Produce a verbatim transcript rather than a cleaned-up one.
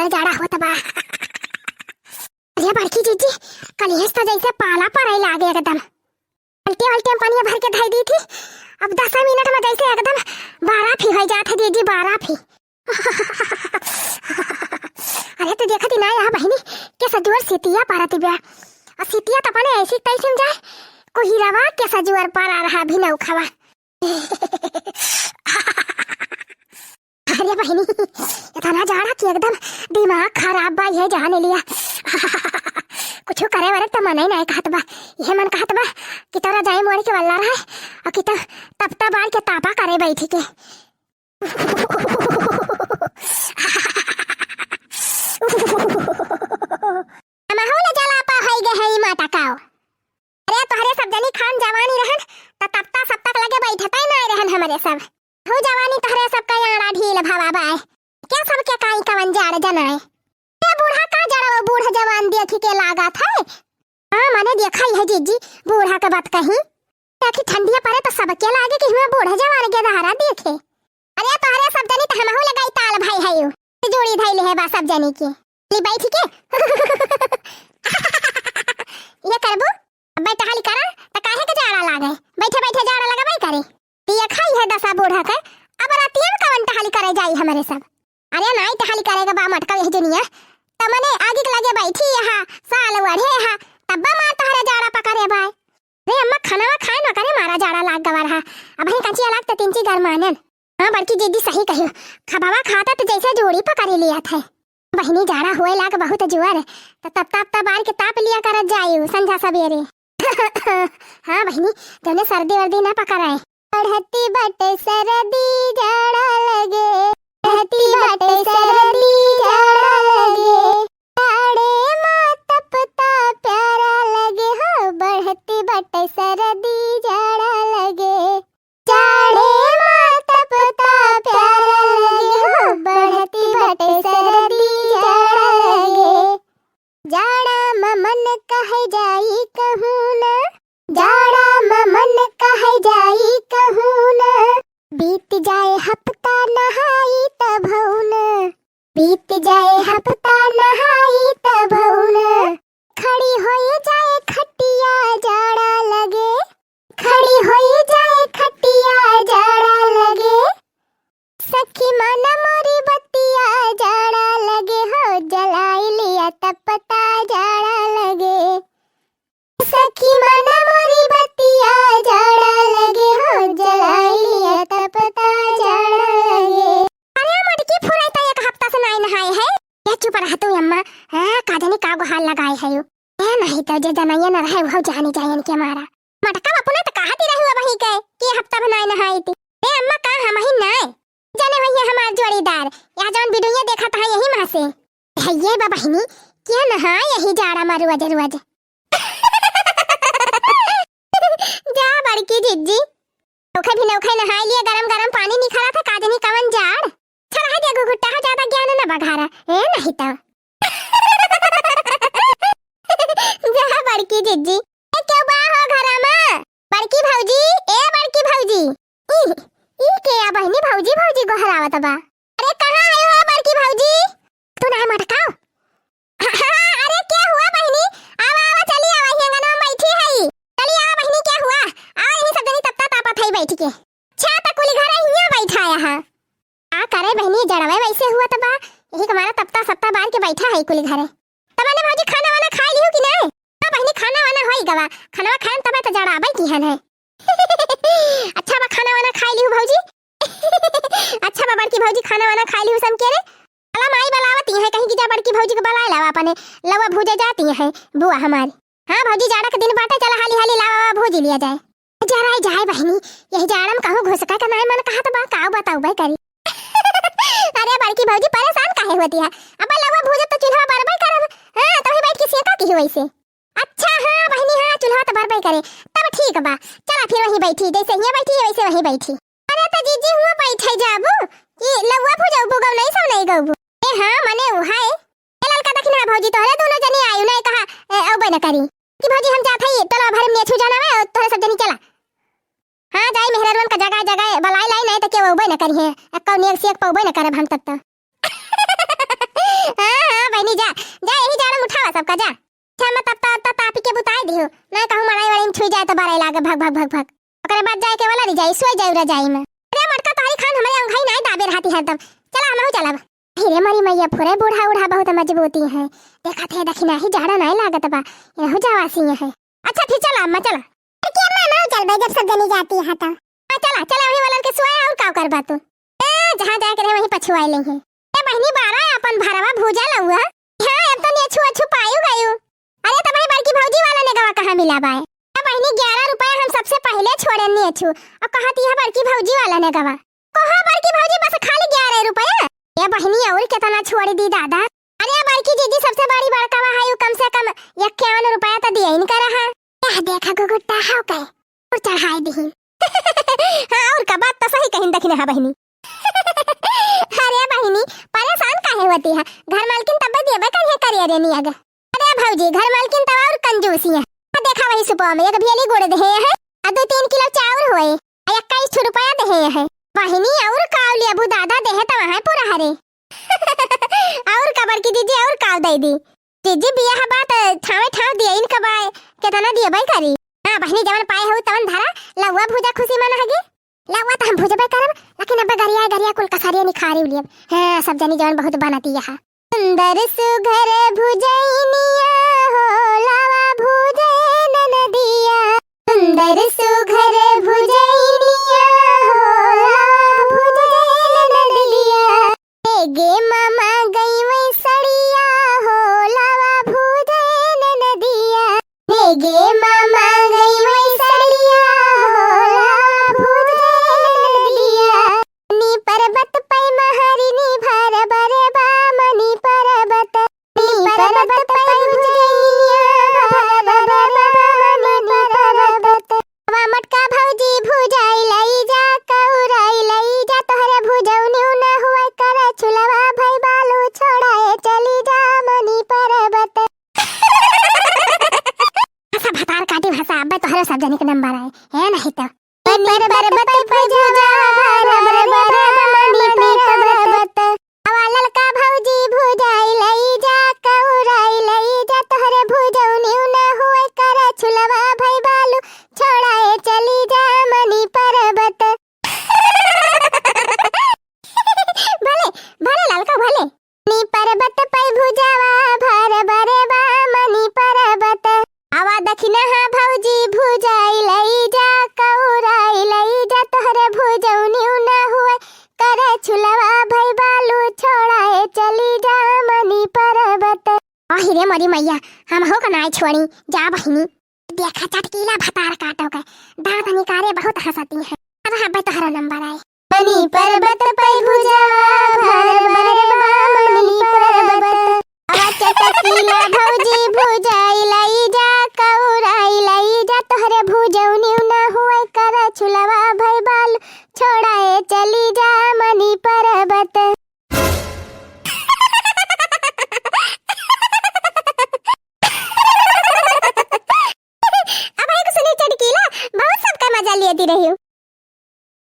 जाड़ा होत बा। अरे बड़की जीजी, कलिहेस त जैसे पाला पड़े लागे एकदम। बाल्टी वाल्टी में पनिया भर के धई दी थी, अब दस मिनट में जैसे एकदम बारह फी हो जात है जीजी, बारह फी। अरे तू देखत ही ना यहाँ बहिनी, के सजुअर सितिया पारत बिया। और सितिया त अपने ऐसी तैसी में जाए, कोहिरवा के सजुअर पारा रहा भी नौखवा। अरे बहिनी, इतना जाड़ा कि एकदम दिमाग खराब बा, ये जाने लिया। कुछ करे वरे त मन ही नहीं कहत बा, ये मन कहत बा कि तोरा जाए मोड़ के वल्ला रहे और कि तो तपता बार के तापा करे बैठ के। हमहू ले जलापा होई गए हैं ई माता काओ। अरे तोहरे सब जनी खान जवानी रहन, त तपता सब तक लगे बैठते ही नहीं रहन हमरे सब। हो जवानी तोहरे सब का याड़ा ढील भवा बाय। क्या सब के काई कवन जाड़ जनाए? ए बूढ़ा का जड़ा वो बूढ़ जवान देखी के लागत है? हाँ, माने देखा ही है जीजी, बूढ़ा के बात कही। देखी ठंडिया पड़े तो सबके लागे कि हमें बूढ़ जवान के दहारा देखे। अरे तोहरे सब जनी त हमहू लगाई ताल भाई है यू। जोड़ी धैले है बा सब जनी के। ली बैठ के। ये करबू? अब्बे टहली करा, त काहे के जाड़ा लागे? बैठे बैठे जाड़ा लगबे करे। पिया खाई है दसा बूढ़ा के, अब रातिया में कवन टहली करे जाई हमरे सब? अरे नाई टहली करे के बा मटका यह दुनिया। त मने आगी के लगे बैठी यहाँ, साल ओढ़े यहाँ, तब्बा मार तोहरे जाड़ा पकड़े बाय। रे अम्मा, खानावा खाए न करे, मारा जाड़ा लाग गवा रहा। अबहीं कचिया लाग त तिनची गरमानन। हाँ, बड़की जीजी सही कहियो। खबावा खाता त जैसे जोड़ी पकड़े लिया थे। बहिनी, जाड़ा होए लाग बहुत जुअर, त तब ताप तब आर के ताप लिया करत जायु संझा सबेरे। हाँ बहिनी, जौने सर्दी वर्दी ना पकड़ाए। बढ़ती बाटे सरदी जाड़ा लगे, बढ़ती बाटे सरदी जाड़ा लगे, जाड़े मा तपता प्यारा लगे हो, बढ़ती बाटे सरदी जाड़ा लगे, जाड़े मा तपता प्यारा लगे हो, बढ़ती बाटे सरदी जाड़ा लगे। जाड़ा मा मन कहे जाई कहूँ ना, जाड़ा मा मन कहे जाई कहूँ ना, बीत जाए हफ्ता नहाई तबहू ना, बीत जाए हफ्ता नहाई तबहू ना, खड़ी होई जाए खटिया जाड़ा लगे, खड़ी होई जाए खटिया जाड़ा लगे, सखी माना मोरी बतिया जाड़ा लगे हो, जलाई लिया तपता जाड़ा लगे, सखी माना मोरी बतिया जाड़ा लगे हो, जलाई लिया तपता जाड़ा लगे। अरे मटकी फुराई त एक हफ्ता से नाई नहाए है। ये चुप रह तू अम्मा। हाँ, का जानी का गुहार लगाए है यू। ए नहीं तो जे जनइया न रहे वो जानी जाए इनके मारा। मटका अपना त कहती रही हुआ वही के कि हफ्ता भर नाई नहाई थी। ए अम्मा का हम ही नाई। जाने वही है हमार जोड़ीदार। यहाँ जौन वीडियो देखत है यही माँ से। है ये बा बहिनी, क्या नहाए यही जाड़ा मा रोज रोज। जा बड़की जिज्जी, नौखे भी नौखे नहाए लिए, गरम गरम पानी निखरा था, का जानी कवन जाड़। चल, है दे घुघुट्टा, हो ज्यादा ज्ञान न बघारा। ए, नहीं तो। जा बड़की जिज्जी। ए, क्यों बा हो घरा मा? बड़की भौजी, ए बड़की भौजी। ई, ई के या बहिनी भौजी भौजी गोहरावत बा? अरे कहाँ है हो बड़की भौजी? तू ना मटकाओ। अरे क्या हुआ बहिनी? आवा, आवा, चली आवा, ही अंगनवा में बैठी है। चली आवा बहिनी, क्या हुआ? आवा, यही सब जनी तपता तापत है बैठ के। अच्छा, त कुली घर हियाँ बैठा है। का करे बहिनी, जड़वे वैसे हुआ त बा, यही हमारा तपता सप्ता बार के बैठा है कुली घरे। तब ने भौजी खाना वाना खाई लिहू कि नहीं? हाँ बहिनी, खाना वाना होई गवा, खाना खाएम तब त जड़ाबै की हन है। अच्छा बा, खाना वाना खाई लिहू भौजी? अच्छा बा बड़की भौजी, खाना वाना खाई लिहू सम के रे? अला माई बलावती है, कहीं की जा बड़की भौजी के बलाए लावा अपने, लवा भूजे जाती है बुआ हमारी। हाँ भौजी, जाड़ा के दिन बाटे, चला हाली हाली लावा भूजी लिया जाए। जराई जाए बहिनी, यही जाड़ा में कहूँ घुसका के नाई मन कहत बा, का बताऊ बे करी। अरे बड़की भौजी परेशान काहे होती है? अब लवा भूजब त चूल्हा बरबे करब। हाँ, तो वही बैठ के सेका की वैसे। अच्छा हाँ बहिनी, हाँ चूल्हा त बरबे करे। तब ठीक बा, चला फिर वहीं बैठी, जैसे हियाँ बैठी वैसे वहीं बैठी। अरे त जीजी हुआँ बैठे जाबू कि लवा भूजबू, गौ नहीं सब नहीं गौबू। ए हाँ मने उहाँ ए। ए ललका दखिना भौजी तोहरे दोनों जनी आयु नहीं कहा, ए, अउबे न करी। कि भौजी हम जात हई, टोला भरे में नेछू जाना में, तोहरे सब जनी चला। हाँ, जाई मेहरारुअन का जगह जगह बलाई लाई, नहीं त केहू अउबे न करी है। एक्को नेग सेक पउबे न करब हम तब त। हाँ, हाँ, बहिनी, जा, जा, यही जाड़ा में उठावा सबका, जा। अच्छा, मैं तब, तब, तब तापी के बुताई दिहु, ना कहूँ मड़ाई वड़ाई में छुई जाए तो बरई लागे, भग, भग, भग, भग। ओकरे बाद जाए के वाला रजाई, सोई जाए रजाई में। अरे मटका, तोहरी खान हमरे अंगई नाई दाबे रहती हरदम। चला, हमहू चलब। अरे मरी मैया, फुरे बूढ़ा, बूढ़ा बहुत मजबूती है। देखत है, दखिना ही जाड़ा नाई लागत बा, यहू जावासी है। अच्छा, फिर चला अम्मा, चला। अरे के अम्मा, ना चलबे, जब सब जनी जाती है तो। हाँ, चला, चला, वही वालन के सुआ और का करबा तू? ए, जहाँ जाए के रहे, वहीं पछुआए लेंगे। ए बहिनी, बारा अपन भरवा भूजा लउआ। हाँ, अब तो नेछू अच्छू पायु गयु। अरे, तो भाई, बड़की भौजी वाला नेगवा कहाँ मिला बाय? ए बहिनी, ग्यारह रुपया हम सबसे पहिले छोड़े नेछू। अब कहाँ ती है बड़की भौजी वाला नेगवा? कहाँ बड़की भौजी, बस खाली ग्यारह रुपया? ए बहिनी, और कितना छोड़ दी दादा? अरे, बड़की जीजी सबसे बड़ी बड़का है, उ कम से कम इक्यावन रुपया तो दिया इनका रहा। यह देखा गुगुट्टा, हाउ कहे, और चढ़ाई दी। हाँ, और का बात तो सही कहिन दखिना हा बहिनी। अरे बहिनी, परेशान काहे होती है? घर मालकिन तब देबे करिए, करिए रे नियग। अरे भौजी, घर मालकिन तब और कंजूसी है। आ देखा वही सुपवा में एक भेली गुड़ देहे है, आ दो तीन किलो चाउर होए, आ इक्कीस ठो रुपया देहे है। बहिनी, और काव लेबू दादा, देहे तो वहाँ पूरा हरे। और का बड़की जीजी, और काव दे दी? जीजी, बियाह बात ठावे ठाव दिया इनका बाय, केतना दिया बाय करी? हाँ बहिनी, जवन पाए हो तवन धरा, लउआ भूजा खुशी मन हगे। लउआ तो हम भुजबे करब, लेकिन अब गरिया गरिया कुल कसरिया निखारी उलियब। हाँ, सब जनी जवन बहुत बनती यहाँ। सुंदर सुघर भुजैनिया हो, लावा भुजै ननदिया। सुंदर सुघर भुजैनिया हो, लावा भुजै ननदिया। हे गे मामा गई वही सड़िया हो, लावा भुजै ननदिया। हे गे मामा गई वही सड़िया हो, लावा भुजै ननदिया। नी पर्वत पै महारिनी भर बरे बामनी पर्वत। नी पर्वत पै भुजैनिया भर बरे बामनी पर्वत। वा मटका भौजी भुजाई लई जा, कौराई लई जा, तोहरे भुजौनी न हुए करे छुलवा भई बालू छोड़ाए चली जा मनी पर्वत। हंसा भतार काटी हंसा, अब्बे तोहरे सब जने के नंबर आए, है नहीं तो। मनी पर्वत पै भुजवा भर बरे बामनी पर्वत। आवा ललका भौजी भुजाई लई जा, कौराई लई जा, तोहरे भुजौनी न होए करे छुलवा भई बालू, छोड़ाए चली जा मनी पर्वत। भले, भले ललका भले। मनी पर्वत पै भुजवा भर बरे बामनी पर्वत। आवा दखिनहा भौजी भुजाई लई जा, कौराई लई जा, तोहरे भुजौनी न हुए करे छुलवा भई बालू, छोड़ाए चली जा मनी पर्वत। आहि रे मोरी मैया, हमहू का नाई छोड़ी, जा बहिनी। देखा चटकीला भतार काटो के, दांत निकारे बहुत हंसती है। अब हब्बे तोहरो नंबर आए। मनी पर्वत पै भुजवा भर बरे बामनी पर्वत। आवा चटकीला भौजी भुजाई लई जा, कौराई लई जा, तोहरे भुजौनी न हुए करे छुलवा भई बालू, छोड़ाए चली जा मनी पर्वत।